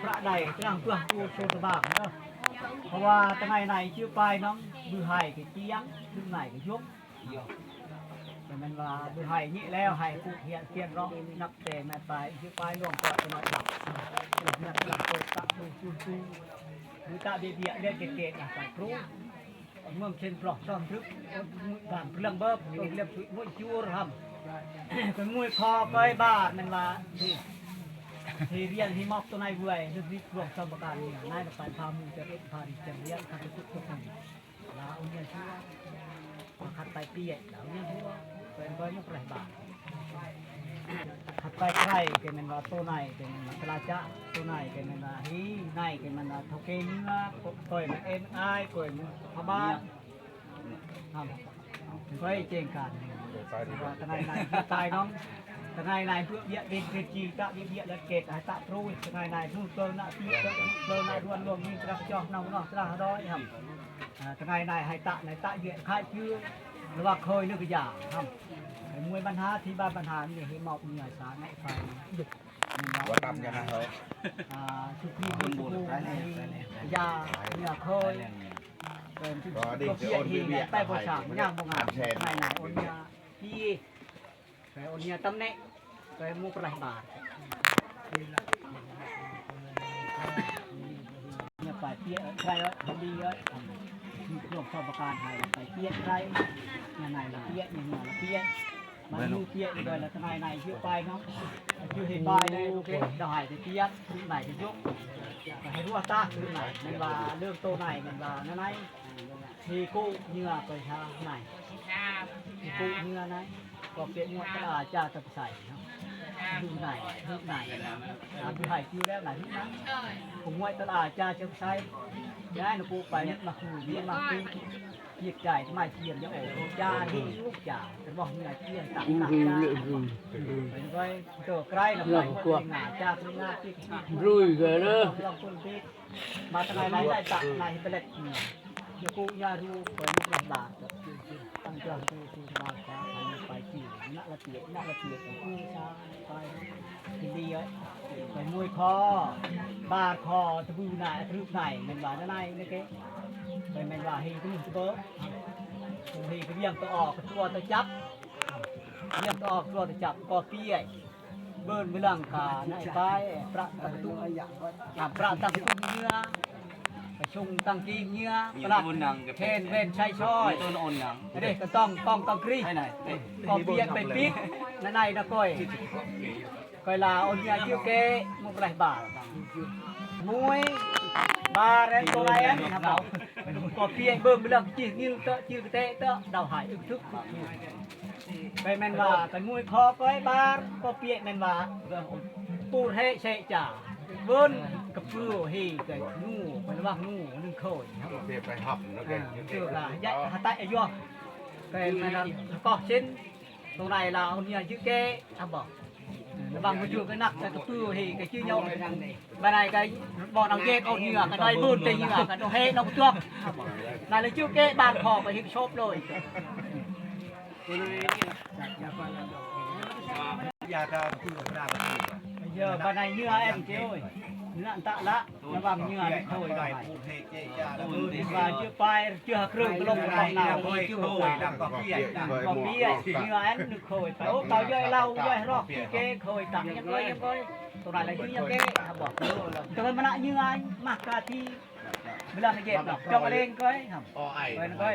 ພະໃດກຳລັງເພື່ອຜູ້ຊົນຕະບາງເນາະ ເພາະວ່າຕະໄນໃນຊື່ປາຍນ້ອງ ບືໄຫກະຈຽງ ບືໄນກະຍົງ ແມ່ນວ່າບືໄຫນີ້ແລ້ວ ໃຫ້ຜູ້ຂຽນຂຽນຮ້ອງ ນັບແຕ່ແມ່ປາຍ ຊື່ປາຍຫຼວງເຈາະຕະໜ້ອຍດຳ ນັບຫຼັງໂຕກະຕູຕູຕູ ບືຕະເບຍເບຍເລດເກດອາໄສຄູ ເມືອງເຊນປລອກຊອນທຶກ ບາງເລື່ອງເບີບ ເລື່ອງຊຸຍມຸຍຈູຣຫຳ ເປັນມຸຍຄໍເຄີຍບາດ ແມ່ນວ່າ ທີ່ ທີ່ຮຽນທີ່ມອບໂຕໃນເວຍ ເລື່ອງທີ່ຫຼວງຊອມປະການນີ້ ນາຍນະໄປພາໝູ່ຈະເຮັດພາທີ່ຈະຮຽນ ຄັນສຸດຕົກ ລາວເນຍ ມາຂັດໄປເປຍ ລາວເນຍ ເປັນບໍ່ຍັງປະບາດ ຂັດໄປໄກ ກໍແມ່ນວ່າໂຕໃນ ກໍແມ່ນວ່າຕະລາຈະ ໂຕໃນ ກໍແມ່ນວ່າຮີ ໃນ ກໍແມ່ນວ່າເຖົ້າແກ່ເມືອ ໂຕຍມາເອັນອາຍ ໂຕຍມາພະບາດ ນຳ ໄປແຈ້ງການ ຕະໄນໃນຕາຍນ້ອງ ຕະໄນໃນເພື່ອເບຍເບຍເປັນຈີຕະເບຍເບຍແລະເກດໃຫ້ຕະໂຕຍ ຕະໄນໃນຜູ້ເກີນນະ ທີ່ເກີນນະ ດວນລວມມີກະຈອກນຳເນາະ ຕະລາດຮ້ອຍຫຳ ອ່າ ຕະໄນໃນໃຫ້ຕະໃນຕະເຍະຂາຍເຈື່ອ ຫຼືວ່າເຄີຍເລືອກຢາຫຳ ໃຫ້ມວຍບັນຫາທີ່ບ້ານບັນຫານີ້ ໃຫ້ມອບເນື້ອສາໃນໄຟ ວ່າຕຳຢ່າງນັ້ນເນາະ ອ່າ ສຸກນີ້ບຸນສຸກນີ້ ຢາເນື້ອເຄີຍ ເປັນຕົວເປັນເປັນເປັນ ໄປບໍ່ສາມ ຍ່າງບໍ່ງາມ ໃນໃນໂອນຍາ ທີ່ ໄປໂອນຍາຕຳແໜ່ງ ໄປໝູ່ປະຫຼາຍບາດ ເນຍ ໄປເປຍໃສ່ເອີຍ ທຳດີເອີຍ ຫຼວງຊອບປະການໃຫ້ໄປເປຍໃສ່ ຍານາຍລະເປຍ ຍານາຍລະເປຍ ມັນມີເປຍອີກເດີ ລະທະນາຍນາຍເຊືອປາຍເນາະ ເຊືອເຮັດປາຍໄດ້ ໂອເຄ ດາວໃຫ້ໄປເປຍ ນາຍໄປຍົກ ໃຫ້ຮູ້ວ່າຕາຄືນາຍ ແມ່ນວ່າເລື່ອງໂຕນາຍ ແມ່ນວ່ານາຍ ທີ່ກູ້ເຫຍື່ອໄປຫານາຍ ທີ່ກູ້ເຫຍື່ອນາຍ ກໍເປັນງົວຕະອາຈາຕະໄສເນາະ ຢູ່ນາຍ ຢູ່ນາຍ ອາ ຢູ່ໃຫ້ຢູ່ແລ້ວນາຍ ຢູ່ນາຍ ຜູ້ງວຍຕະອາຈາຕະໄສ ຍ້າຍນະກູໄປມາຄູນີ້ມາປີ ເຮັດໃຈມາຈຽມຢາໂອ ຈານີ້ລູກຈາ ເປັນບໍ່ເຫື່ອຈຽມຕາ ເປັນໄວ້ ໂຕໃກ້ນະ ໄປງາຈາກງາຕິ ລຸຍກັນເດີ ລອງຄົນຕິ ມາຕະໄນໄລໄດ້ຕະໄນເປເລັດເໜືອ ຍາກູຍາຣູໄປນະລະບາດ ຕັ້ງເຈົ້າໂຕຄືບາດສາໄປຈີນນະລະເກດນະລະເກດຄືຊາໄປ ທີ່ເລີຍ ໄປມວຍຄໍ ບາດຄໍ ຕະບືນາອະຕະລຶບໄນ ແມ່ນວ່ານະໄນນະເກ ໄປແມ່ນວ່າເຮກະນຸສະເບີ ເຮກະວຽງຕະອອກ ກະຕົວຕະຈັບ ວຽງຕະອອກ ຕົວຕະຈັບ ກໍເປຍ ເບິ່ນເວລັງກາ ນາຍປາຍ ປະຕະຕູ ອາ ປະຕະຕູເຫື່ອ ປະຊຸງຕັງກີເຫຍື້ອ ປະລັດ ເຫັນເວັນໄຊຊອຍ ເດ້ ກະຕ້ອງ ຕ້ອງ ຕ້ອງກຣີ ກໍເປຍໄປປິດ ນະໄນນະກອຍ ກອຍລາໂອນຍາຈິວເກ ມຸກໄລບາ ມວຍ ບາແລນໂຕໄລແອນ ກໍເປຍເບິ່ມເລື່ອງຈິງຍິວເຕາະ ຈິວກະເຕະເຕາະ ດາວຫາຍອຶກທຶກ ໄປແມ່ນວ່າໄປງຸຍຄໍໄປບານ ກໍເປຍແມ່ນວ່າ ປູເຮເຊຈາ ເວິນກະປືເຮກະງູ ໄປລະວັງງູໜຶ່ງໂຄຍ ເປັນໄປຮັບນະ ອ່າ ເຈົ້າກະຢາກຫາຕາຍອາຍຸ ໄປແມ່ນວ່າກໍເຊັ່ນ ຕົງໃນລາວເນຍຈື່ແກ ອາ ບອກ ລະວັງບໍ່ຢູ່ກະນັກ ແຕ່ກະປືເຮກະຈື່ຍອງ ບາດໃດກະບໍ່ນຳເຈກເອົາເຫຍື່ອກະໄດ້ບຸນແຕ່ເຫຍື່ອກະຕ້ອງເຮກນຳຕົວ ນັ້ນລະຈື່ແກບານຄໍກະເຮັດໂຊບເລີຍ ຢາກະຄືພະນາກະຄື ເອີ ບາດໃດເຫຍື່ອແອນເກໂອ້ຍ ເໜືອອັນຕະລະ ລະວັງເຫຍື່ອໂຄຍດອກໄມ້ ວ່າເຈື່ອປາຍເຈື່ອເຄື່ອງກະລົງລະວັງນາວ ໂຄຍ ເຫຍື່ອແອນໂຄຍ ຕາຍ ໂອ້ ເຂົາເຍີ້ຍເລົ່າເຍີ້ຍຮອກ ເກໂຄຍຕາຍ ຍັງເກີຍຍັງເກີຍ ຕົວນັ້ນລະເຫຍື່ອເກ ບອກ ເຕີມມະນະເຫຍື່ອ ມາກາທີ ເວລາມາເຈັບດອກ ຈອງອະເລງເກີຍ ເກີຍ ເກີຍ